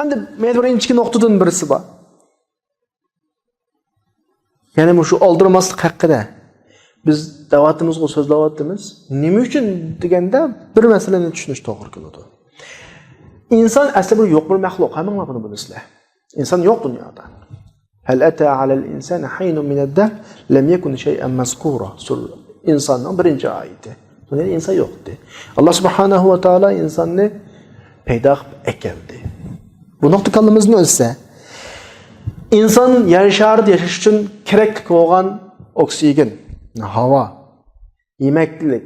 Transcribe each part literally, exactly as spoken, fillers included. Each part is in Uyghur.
ئەمدى مەيلى بىر ئىنچىكە نۇقتىدىن بىرسى بار. يەنى مۇشۇ ئالدىرىماسلىق ھەققىدە بىز دەۋاتىمىزغۇ، سۆزلەۋاتىمىز. نېمە ئۈچۈن دېگەندە، بىر مەسىلىنى چۈشىنىش توغرا كېلىدۇ. ئىنسان ئەسلى بىر يوق بىر مەخلۇق، ھەممىڭلار بۇنى بىلىسىلەر. ئىنسان يوق دۇنيادا. ھەل ئەتە ئەلەل ئىنسانى ھەينۇن مىنەد دەھر لەم يەكۇن شەيئەن مەزكۇرا. سۈرە ئىنساننىڭ بىرىنچى ئايىتى. دۇنيادا ئىنسان يوق ئىدى. ئاللا سۇبھانەھۇ ۋە تائالا ئىنساننى پەيدا قىلىپ ئەكەلدى. بۇ نۇقتا كاللىمىزنى ئۆتسە، ئىنسان يەر شارىدا ياشاش ئۈچۈن كېرەكلىك بولغان ئوكسىگېن، ھاۋا، يېمەكلىك،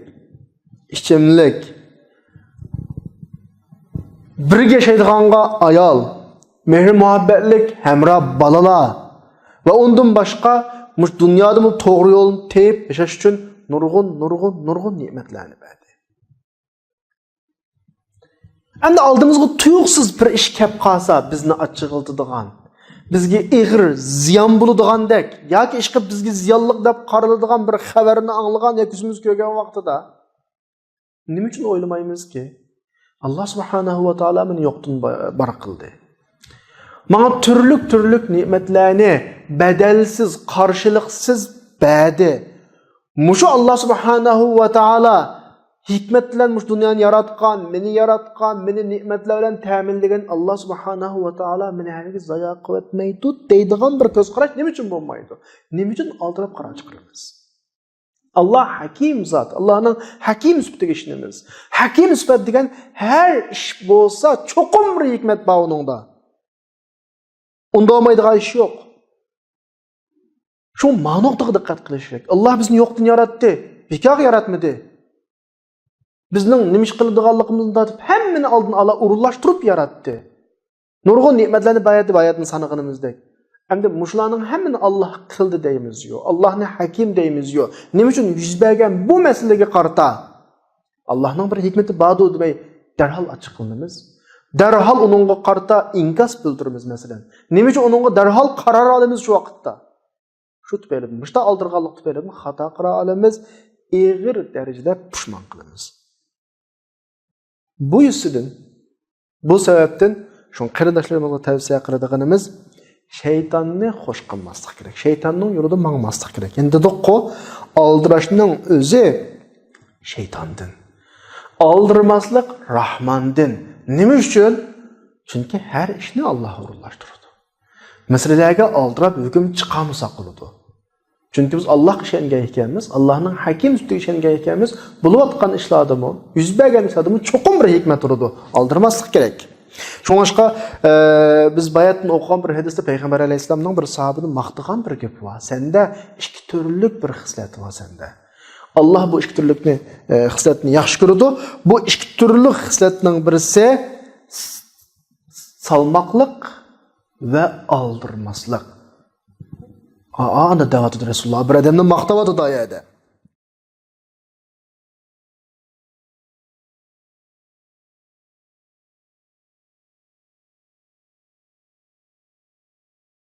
ئىچىملىك، بىرگە ياشايدىغانغا ئايال، مېھرى مۇھەببەتلىك ھەمراھ بالىلار ۋە ئۇندىن باشقا مۇشۇ دۇنيادىمۇ توغرا يولنى تېپىپ ياشاش ئۈچۈن نۇرغۇن، نۇرغۇن، نۇرغۇن نېمەتلەرنى بەردى. ئەمدى ئالدىمىزغا تۇيۇقسىز بىر ئىش كەپ قالسا، بىزنى ئاچچىقلىتىدىغان، بىزگە ئېغىر زىيان بولىدىغاندەك ياكى ئىشقىلىپ بىزگە زىيانلىق دەپ قارىلىدىغان بىر خەۋەرنى ئاڭلىغان يا كۆزىمىز كۆرگەن ۋاقتىدا، نېمە ئۈچۈن ئويلىمايمىزكى؟ ئاللا سۇبھانەھۇ ۋە تائالا مېنى يوقتىن با-، بار قىلدى. ماڭا تۈرلۈك-تۈرلۈك نېمەتلەرنى بەدەلسىز، قارشىلىقسىز بەردى. مۇشۇ ئاللا سۇبھانەھۇ ۋە تائالا ھېكمەت بىلەن مۇشۇ دۇنيانى ياراتقان، مېنى ياراتقان، مېنى نېمەتلەر بىلەن تەمىنلىگەن ئاللا سۇبھانەھۇ ۋە تائالا مېنى ھەرگىز زايا قىلىۋەتمەيدۇ دەيدىغان بىر كۆز قاراش نېمە ئۈچۈن بولمايدۇ؟ نېمە ئۈچۈن ئالدىراپ قارار چىقىرىمىز؟ ئاللا ھەكىم زات، ئاللانىڭ ھەكىم سۈپىتىگە ئىشىنىمىز. ھەكىم سۈپەت دېگەن ھەر ئىش بولسا چوقۇم بىر ھېكمەت بار ئۇنىڭدا. ئۇندا بولمايدىغان ئىش يوق. شۇ مانۇقتىغا دىققەت قىلىش كېرەك. ئاللا بىزنى يوقتىن ياراتتى، بىكارغا ياراتمىدى. بىزنىڭ نېمە ئىش قىلىدىغانلىقىمىزدىن تارتىپ ھەممىنى ئالدىن ئالا ئورۇنلاشتۇرۇپ ياراتتى. نۇرغۇن نېمەتلەرنى باياتى باياتىنى سانىغىنىمىزدەك. ئەمدى مۇشۇلارنىڭ ھەممىنى ئاللا قىلدى دەيمىزيۇ، ئاللانى ھەكىم دەيمىزيۇ. نېمە ئۈچۈن يۈز بەرگەن بۇ مەسىلىگە قارىتا ئاللانىڭ بىر ھېكمىتى باردۇ دېمەي دەرھال ئاچچىقلىنىمىز. دەرھال ئۇنىڭغا قارىتا ئىنكاس بىلدۈرىمىز مەسىلەن. نېمە ئۈچۈن ئۇنىڭغا دەرھال قارار ئالىمىز شۇ ۋاقىتتا؟ شۇ تۈپەيلىدىن، مۇشۇنداق ئالدىرىغانلىق تۈپەيلىدىن خاتا قارار ئالىمىز، ئېغىر دەرىجىدە پۇشمان قىلىمىز. بۇ يۈزىسىدىن، بۇ سەۋەبتىن شۇ قېرىنداشلىرىمىزغا تەۋسىيە قىلىدىغىنىمىز، شەيتاننى خوش قىلماسلىق كېرەك، شەيتاننىڭ يولىدا ماڭماسلىق كېرەك. يەنە دېدۇققۇ، ئالدىراشنىڭ ئۆزى شەيتاندىن. ئالدىرىماسلىق راھماندىن. نېمە ئۈچۈن؟ چۈنكى ھەر ئىشنى ئاللا ئورۇنلاشتۇرىدۇ. مەسىلىلەرگە ئالدىراپ ھۆكۈم چىقارمىساق بولىدۇ. چۈنكى بىز ئاللاغا ئىشەنگەن ئىكەنمىز، ئاللانىڭ ھەكىم سۈپىتىگە ئىشەنگەن ئىكەنمىز، بولۇۋاتقان ئىشلاردىمۇ، يۈز بەرگەن ئىشلاردىمۇ چوقۇم بىر ھېكمەت تۇرىدۇ، ئالدىرىماسلىق كېرەك. شۇڭلاشقا، ئە، بىز باياتىن ئوقۇغان بىر ھەدىستە پەيغەمبەر ئەلەيھىسسالامنىڭ بىر ساھابىنى ماختىغان بىر گېپى بار. سەندە ئىككى تۈرلۈك بىر خىسلەت بار سەندە. ئاللا بۇ ئىككى تۈرلۈكنى، ئە، خىسلەتنى ياخشى كۆرىدۇ. بۇ ئىككى تۈرلۈك خىسلەتنىڭ بىرسى سالماقلىق ۋە ئالدىرىماسلىق. ئا، ئا، ئانا دەۋاتىدۇ رەسۇلۇللا، بىر ئادەمنى ماختاۋاتىدۇ ئا يەردە.